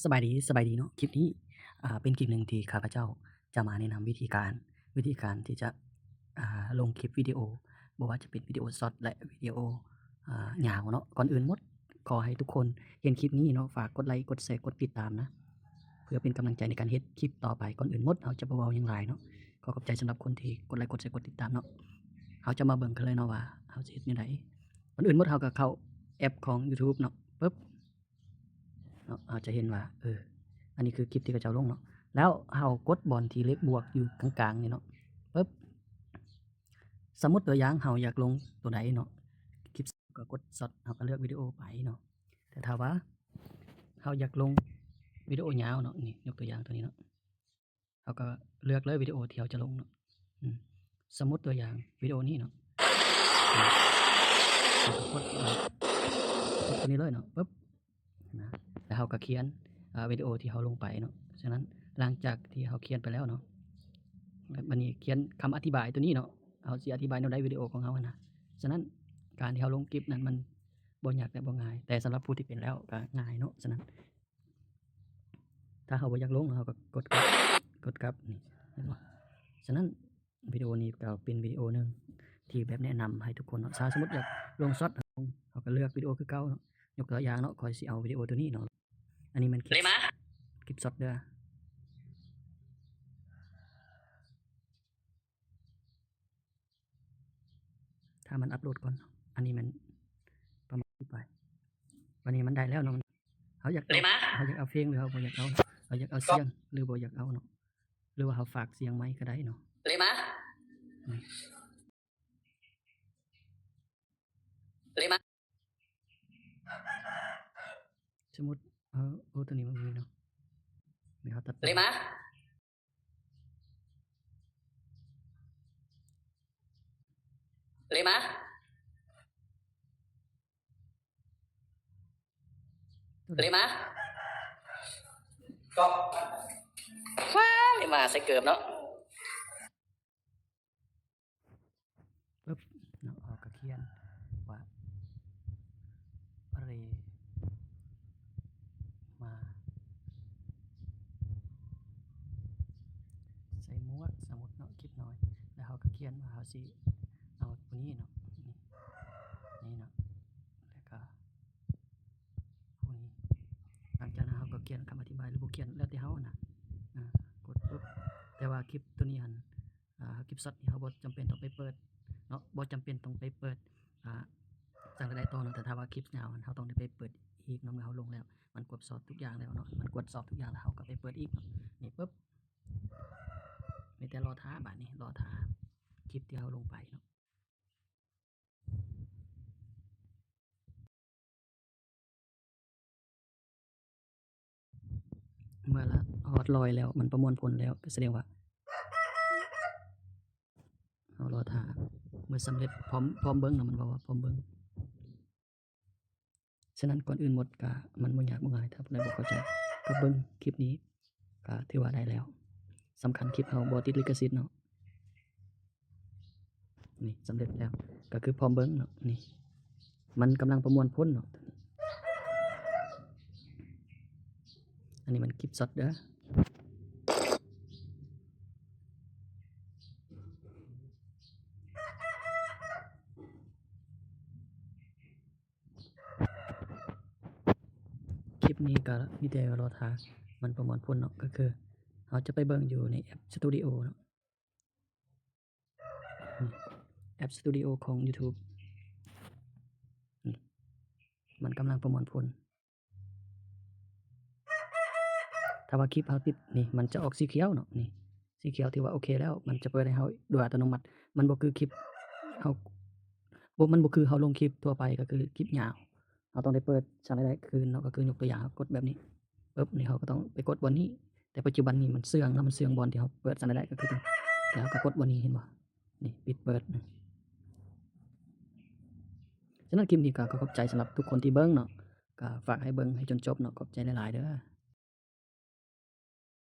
ສະບາຍດີ ສະບາຍດີເນາະ. ຄລິບນີ້ ອ່າ ເປັນຄລິບໜຶ່ງທີ່ຂ້າພະເຈົ້າຈະມາແນະນຳວິທີການ ວິທີການທີ່ຈະ ອ່າ ລົງຄລິບວິດີໂອ ບໍ່ວ່າຈະເປັນວິດີໂອຊັອດ ແລະ ວິດີໂອ ອ່າ ຍາວເນາະ. ກ່ອນອື່ນໝົດ ຂໍໃຫ້ທຸກຄົນເຫັນຄລິບນີ້ເນາະ ຝາກກົດໄລ ກົດແຊ ກົດຕິດຕາມນະ ເພື່ອເປັນກຳລັງໃຈໃນການເຮັດຄລິບຕໍ່ໄປ. ກ່ອນອື່ນໝົດ ເຮົາຈະບໍ່ເວົ້າຫຍັງຫຼາຍເນາະ, ຂໍຂອບໃຈສຳລັບຄົນທີ່ກົດໄລ ກົດແຊ ກົດຕິດຕາມເນາະ. ເຮົາຈະມາເບິ່ງກັນເລີຍເນາະວ່າເຮົາຊິເຮັດແນວໃດ. ກ່ອນອື່ນໝົດ ເຮົາກໍເຂົ້າແອັບຂອງ YouTube ເນາະ ປຶບ ເນາະ ເຮົາຈະເຫັນວ່າ ເອີ ອັນນີ້ຄືຄລິບທີ່ເຂົາເຈົ້າລົງເນາະ. ແລ້ວເຮົາກົດບ່ອນທີ່ເລກບວກຢູ່ກາງໆນີ້ເນາະ ປຶບ ສົມມຸດຕົວຢ່າງເຮົາຢາກລົງຕົວໃດເນາະ ຄລິບ ກໍກົດຊັອດ ເຮົາກໍເລືອກວິດີໂອໄປເນາະ. ແຕ່ຖ້າວ່າເຮົາຢາກລົງວິດີໂອຍາວເນາະ ນີ້ ຍົກຕົວຢ່າງຕົວນີ້ເນາະ ເຮົາກໍເລືອກເລີຍວິດີໂອທີ່ເຮົາຈະລົງເນາະ. ອືມ ສົມມຸດຕົວຢ່າງວິດີໂອນີ້ເນາະ ອືມ ເຮົາກໍກົດ ກົດຕົວນີ້ເລີຍເນາະ ປຶບ ນະ ແລ້ວເຮົາກໍຂຽນ ເອີ ວິດີໂອທີ່ເຮົາລົງໄປເນາະ. ສະນັ້ນ ຫຼັງຈາກທີ່ເຮົາຂຽນໄປແລ້ວເນາະ ແລ້ວບັດນີ້ຂຽນຄຳອະທິບາຍຕົວນີ້ເນາະ ເຮົາຊິອະທິບາຍແນວໃດວິດີໂອຂອງເຮົາຫັ້ນນະ. ສະນັ້ນ ການທີ່ເຮົາລົງຄລິບນັ້ນມັນບໍ່ຍາກ ແລະ ບໍ່ງ່າຍ, ແຕ່ສຳລັບຜູ້ທີ່ເປັນແລ້ວກໍງ່າຍເນາະ. ສະນັ້ນ ຖ້າເຮົາບໍ່ຢາກລົງ ເຮົາກໍກົດກັບ ກົດກັບ ນີ້ ເຫັນບໍ່? ສະນັ້ນ ວິດີໂອນີ້ກໍເປັນວິດີໂອໜຶ່ງທີ່ແບບແນະນຳໃຫ້ທຸກຄົນເນາະ. ຖ້າສົມມຸດຢາກລົງຊັອດ ເຮົາກໍເລືອກວິດີໂອຄືເກົ່າເນາະ. ຍົກຕົວຢ່າງເນາະ ຂ້ອຍຊິເອົາວິດີໂອຕົວນີ້ເນາະ. ອັນນີ້ແມ່ນຄລິບ ຄລິບຊັອດເດີ. ຖ້າມັນອັບໂຫຼດກ່ອນ. ອັນນີ້ມັນປະມານປາຍ. ບັດນີ້ມັນໄດ້ແລ້ວເນາະ. ເຮົາຢາກເອົາ ເຮົາຢາກເອົາເພງ ຫຼືເຮົາບໍ່ຢາກເອົາ? ເຮົາຢາກເອົາສຽງ ຫຼືບໍ່ຢາກເອົາເນາະ? ຫຼືວ່າເຮົາຝາກສຽງໄມກໍໄດ້ເນາະ. ສະໝຸດ ເອີ ໂອ້ ຕົວນີ້ມັນມີເນາະ ມີເຮົາຕັດ ເລມາ ເລມາໃສ່ເກີບເນາະ. ປຶບເນາະ ເຮົາກໍຂຽນວ່າ ເລມາ ໃສ່ໝວກ ສົມມຸດເນາະ ຄລິບນ້ອຍ. ແລ້ວເຮົາກໍຂຽນວ່າເຮົາຊິເອົາຜູ້ນີ້ເນາະ ນີ້ ນີ້ເນາະ ແລ້ວກໍຜູ້ນີ້. ຫຼັງຈາກນັ້ນເຮົາກໍຂຽນຄຳອະທິບາຍ ຫຼືບໍ່ຂຽນ ແລ້ວແຕ່ເຮົານະ. ອາ ກົດປຶບ ແຕ່ວ່າຄລິບຕົວນີ້ຫັ້ນ ອ່າ ຄລິບຊັອດນີ້ເຮົາບໍ່ຈຳເປັນຕ້ອງໄປເປີດເນາະ ບໍ່ຈຳເປັນຕ້ອງໄປເປີດ ອ່າ ສ້າງລາຍໄດ້ຕໍ່ເນາະ. ແຕ່ຖ້າວ່າຄລິບຍາວຫັ້ນ ເຮົາຕ້ອງໄດ້ໄປເປີດອີກເນາະ ເມື່ອເຮົາລົງແລ້ວ ມັນກວດສອບທຸກຢ່າງແລ້ວເນາະ ມັນກວດສອບທຸກຢ່າງແລ້ວ ເຮົາກໍໄປເປີດອີກເນາະ. ນີ້ປຶບ ມີແຕ່ລໍຖ້າ ບາດນີ້ລໍຖ້າຄລິບທີ່ເຮົາລົງໄປເນາະ. ເມື່ອລະຮອດຮ້ອຍແລ້ວ ມັນປະມວນຜົນແລ້ວ ກໍສະແດງວ່າເຮົາລໍຖ້າ ເມື່ອສຳເລັດ ພ້ອມ ພ້ອມເບິ່ງເນາະ ມັນເວົ້າວ່າພ້ອມເບິ່ງ. ສະນັ້ນ ກ່ອນອື່ນໝົດກະ ມັນບໍ່ຍາກບໍ່ງ່າຍ ຖ້າຜູ້ໃດບໍ່ເຂົ້າໃຈກໍເບິ່ງຄລິບນີ້ ກໍຖືວ່າໄດ້ແລ້ວ. ສຳຄັນຄລິບເຮົາບໍ່ຕິດລິຂະສິດເນາະ. ນີ້ ສຳເລັດແລ້ວ ກໍຄືພ້ອມເບິ່ງເນາະ. ນີ້ ມັນກຳລັງປະມວນຜົນເນາະ. ອັນນີ້ມັນຄລິບຊັອດເດີ. ຄລິບນີ້ກໍມີແຕ່ລໍຖ້າມັນປະມວນຜົນເນາະ ກໍຄືເຮົາຈະໄປເບິ່ງຢູ່ໃນແອັບສະຕູດິໂອເນາະ ແອັບສະຕູດິໂອຂອງຢູທູບ ນີ້ ມັນກຳລັງປະມວນຜົນ. ຖ້າວ່າຄລິບເຮົາຕິດ ນີ້ ມັນຈະອອກສີຂຽວເນາະ ນີ້ ສີຂຽວ ຖືວ່າໂອເຄແລ້ວ ມັນຈະເປີດໃຫ້ເຮົາໂດຍອັດຕະໂນມັດ. ມັນບໍ່ຄືຄລິບເຮົາ ບໍ່ ມັນບໍ່ຄືເຮົາລົງຄລິບທົ່ວໄປ ກໍຄືຄລິບຍາວ ເຮົາຕ້ອງໄດ້ເປີດສ້າງລາຍໄດ້ຄືນເນາະ. ກໍຄືຍົກຕົວຢ່າງ ເຮົາກົດແບບນີ້ປຶບ ນີ້ເຮົາກໍຕ້ອງໄປກົດບ່ອນນີ້ ແຕ່ປັດຈຸບັນນີ້ມັນເຊື່ອງເນາະ ມັນເຊື່ອງບ່ອນທີ່ເຮົາເປີດສ້າງລາຍໄດ້ ກໍຄື ແລ້ວເຮົາກໍກົດບ່ອນນີ້ ເຫັນບໍ່ ນີ້ ປິດເປີດ. ສະນັ້ນຄລິບນີ້ກໍຂໍຂອບໃຈສຳລັບທຸກຄົນທີ່ເບິ່ງເນາະ ກໍຝາກໃຫ້ເບິ່ງໃຫ້ຈົນຈົບເນາະ. ຂອບໃຈຫຼາຍໆເດີ.